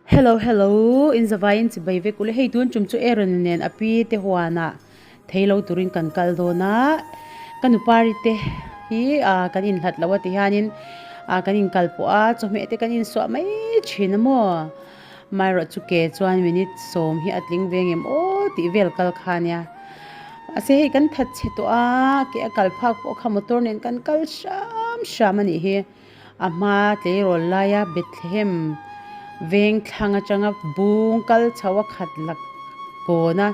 Hello hello in zavaiin chibai vek ule hei tun tum chu Aaron nen a pi te huanah thei lo turin kan kal dawn a ka nupari te hi ah kan inhlat lo a ti hianin ah kan inkal pawh a chawhmeh te kan insuah mai thin a maw amaherawh chu ke chuan minute sawm hi a tling ve ngem aw tih vel kal kha ania mahse hei kan that chhe tawh a ke a kal phak pawh kha motor nen kan kal hram hram a nih hi. A hma tleirawl laia Bethlehem veng thlang atanga bung kal chho a khat lak kawn a,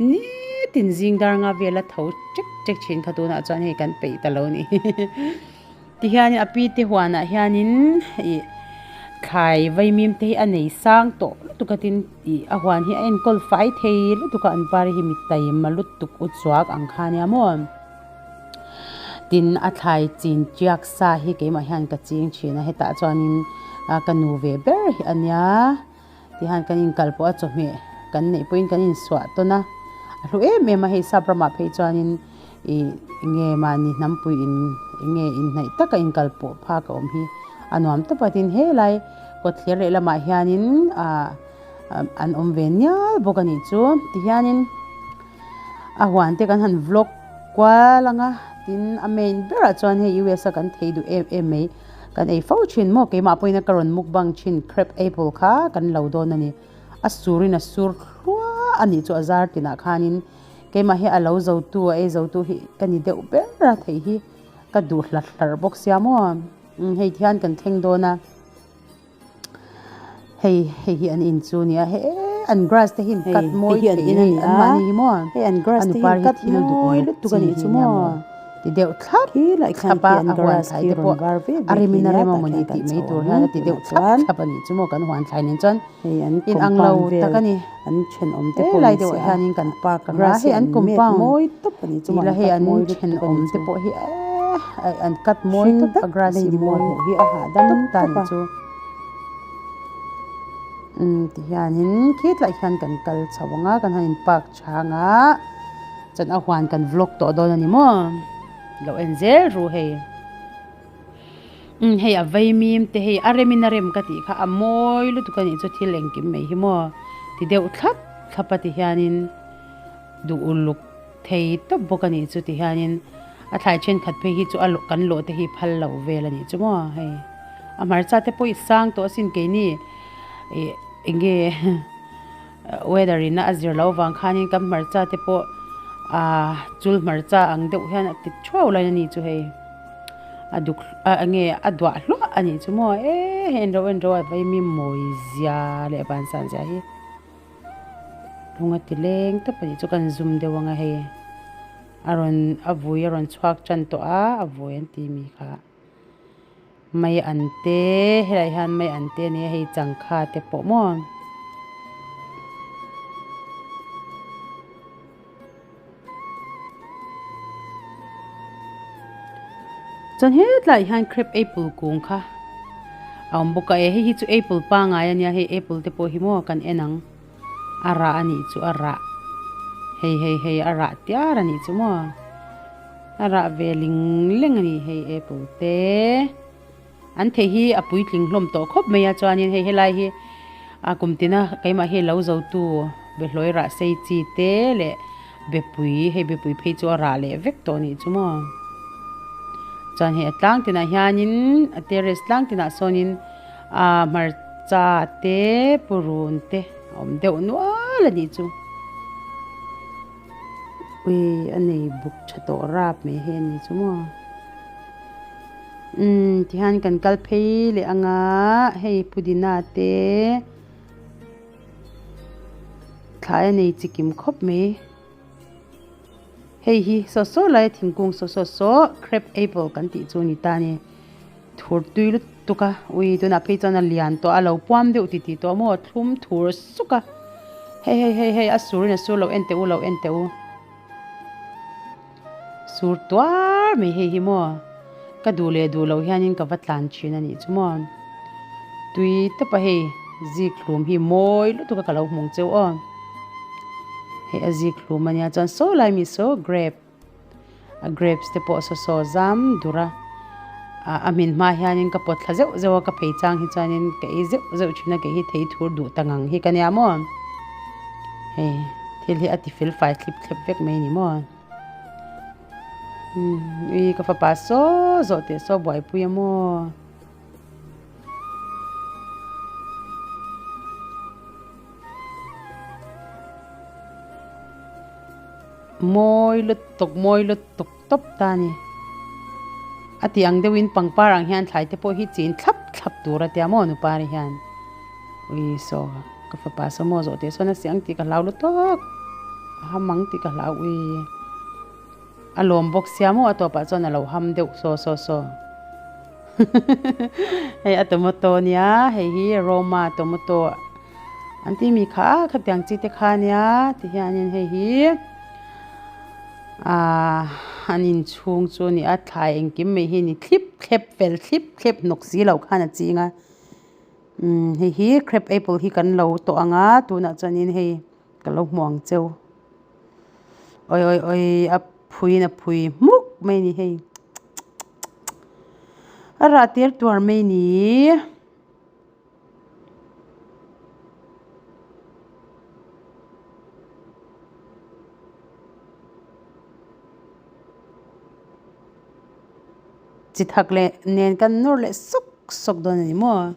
nitin zing dar nga vela tho ṭek ṭek thin kha tunah chuan hei kan peih ta lo ni. Tihianin a pi te huanah hianin ih thlai vaimim te hi a nei sang tawh lutuk a tin ih a huan hi a enkawl fai thei lutuk a an par hi mi taima lutuk u chuak ang kha nia maw. Tin, a thlai chin tiak sa hi keimah hian ka ching thin a, hetah chuanin ka nu ve ber hi a nia tihian kan inkal pawh a chawhmeh kan neih pawhin kan insuah tawn a, a hlu em em a hei sap ramah phei chuanin ih enge mahni hnampui in enge inhnaih taka inkal pawh phak a awm hi a nuam tawp a, tin helai kawtthler lehlamah hianin ah an awm ve nial bawk a nih chu tihianin. A huan te kan han vlog kual ang a tin a main berah chuan hei US a kan thei duh em em mai kan ei fo thin maw keimah pawhin ka rawn mukbang thin crab apple kha kan lo dawn a ni a surin a sur hluah a nih chu a zar tinah khanin keimah hi a lo zo tu a ei zo tu hi ka ni deuh ber a theih hi ka duh hlarh hlarh bawk sia maw hei ti hian kan thleng dawn a. Hei hei hi an in chu nia he an grass te hi an cut mawi thei a ni an mahni hi maw a nupar hi thil duh uluk chi hi nia maw ti deuh thlap thlap a a huan thlai te pawh a rem in a rem a mawni tih mai tur hian a ti deuh thlap thlap a nih chu maw kan huan thlai nen chuan in ang lo tak a ni helai deuh ah hianin kan park ang a hei an compound tih la hei an thenawm te pawh hi eee an cut mawi tawp a grass hi mawi tawp ta ni chu umm ti hianin khitlaiah hian kan kal chho ang a kan han in park chhang a chuan a huan kan vlog tawh dawn a ni maw lo en zel ru hei. Umm hei a vaimim te hei a remin a rem ka tih kha a mawi lutuk a nih chu thil engkim mai hi maw ti deuh thlap thlap a ti hianin duh uluk thei tawp bawk a nih chu ti hianin a thlai thenkhat phei hi chu a kan lawh te hi phal loh vel a nih chu maw hei a hmarcha te pawh i sang tawh asin keini ih eng nge weather in a zir loh avang khanin kan hmarcha te pawh ahh chul hmarcha ang deuh hian a ti thuau lai a ni chu hei. A duk a enge a duah hluah a nih chu maw eee hei en reuh en reuh a vaimi mawi zia leh van san zia hi lung a ti leng tawp a nih chu kan zoom deuh ang a hei a rawn a vui a rawn chhuak tan tawh a a vui an tih mi kha mai an te helaiah hian mai an te a ni a hei changkha te pawh maw. Chuan hetlaiah hian crab apple kung kha a awm bawk a e hei hi chu apple pangai a nia hei apple te pawh hi maw kan en ang a rah a nih chu a rah hei hei hei a rah tiar a nih chu maw a rah ve ling leng a ni hei apple te an thei hi a puitling hlawm tawh khawp mai a chuanin hei helai hi a kum tina keimah hi lo zo tu behlawi rah sei chi te leh bepui hei bepui phei chu a rah leh vek tawh a nih chu maw chuan hei a tlang tinah hianin a terrace tlang tinah sawnin ah hmarcha te purun te a awm deuh nual a nih chu ui a nei buk tha tawh rap mai hi a ni chu maw. Umm tihian kan kal phei leh ang a hei pudina te thlai a nei chikim khawp mai hei hi saw saw lai a thingkung saw saw saw crab apple kan tih chu a ni ta a ni thur tui lutuk a ui tunah phei chuan a lian tawh a lo puam deuh titih tawh maw thlum thur suk a hei hei hei hei a surin a sur lo en teh u lo en teh u. Sur tuar mai hei hi maw ka duh leh duh loh hianin ka va tlan thin a nih chu maw tui tawp a hei zik hlum hi mawi lutuk a ka lo hmung cheu aw hei a zik hlum a nia chuan saw lai mi saw grape a grapes te pawh saw saw zam dur a. A hmin hma hianin ka pawt thla zeuh zeuh a, ka phei chang hi chuanin ka ei zeuh zeuh thin a, kei hi thei thur duh ta ngang hi ka nia maw. Hei thil hi a ti fel fai thlip thlep vek mai a ni maw. Ui ka fapa saw zawh teh saw buaipui a maw. Mawi lutuk mawi lutuk tawp ta a ni. A tih ang deuhin pangpar ang hian thlai te pawh hi chin thlap thlap tur a tia maw nupari hian. Ui saw ka fapa saw maw zawh teh sawn a siang tih ka hlau lutuk a ham ang tih ka hlau ui. A lawm bawk sia maw a tawpah chuan a lo ham deuh saw saw saw. Hei a tomato nia hei hi Roma tomato an tih mi kha khatiang chi te kha nia ti hianin hei hi ahh an inchhung chu a ni a thlai engkim mai hi ni thlip thlep fel thlip thlep hnawk si loh khan a ching a umm hei hi crab apple hi kan lo tawh ang a tunah chuanin hei ka lo hmu ang cheu. Awi awi awi a phuiin a phui hmuk mai a ni hei a rah tir tuar mai a ni. Chi thak leh nen kan nawr leh sawk sawk dawn a ni maw.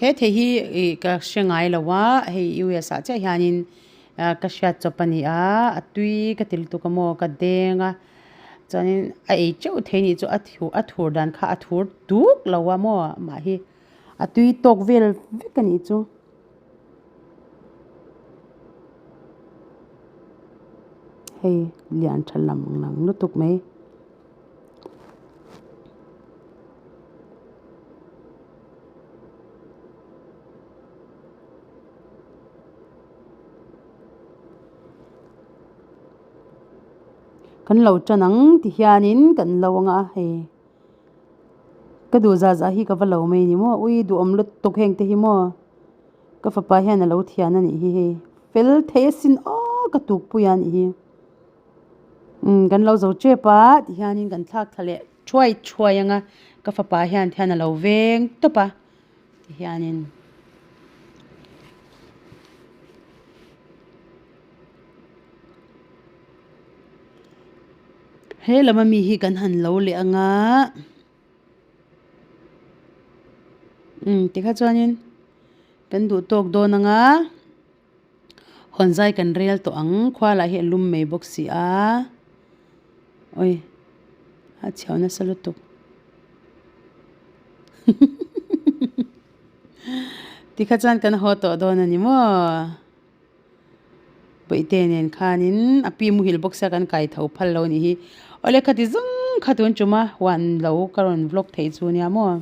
He thei hi ih ka hre ngai lo a hei US ah chiah hianin ah ka hriat chawp a ni a a tui ka ti lutuk a maw ka deng a chuanin a ei teuh thei anih chu a thu a thur dan kha a thur duk lo a maw amah hi a tui tawk vel vek a nih chu. Hei lian tha lam lang lutuk mai. Kan lo tan ang ti hianin kan lo anga hei ka duh zah zah hi ka va lo mai ni maw ui duhawm lutuk heng te hi maw ka fapa hian a lo thian a nih hi hei fel thei asin aw ka tukpui a nih hi. Umm kan lo zo tep a tihianin kan thlak thla leh thuai thuai ang a ka fapa hian thian a lo veng tawp a tihianin. He lam ami hi kan han lo leh ang a umm tikha chuanin kan duh tawk dawn ang a. Hawn zai kan rel tawh ang khua lah hi a lum mai bawk si a awi a chhiau nasa lutuk tikha chuan kan haw tawh dawn a ni maw bawihte nen khanin a pi muhil bawk sia kan kai tho phal lo a nih hi awle khati zawng kha tun ṭuma huan lo ka rawn vlog theih chu nia maw.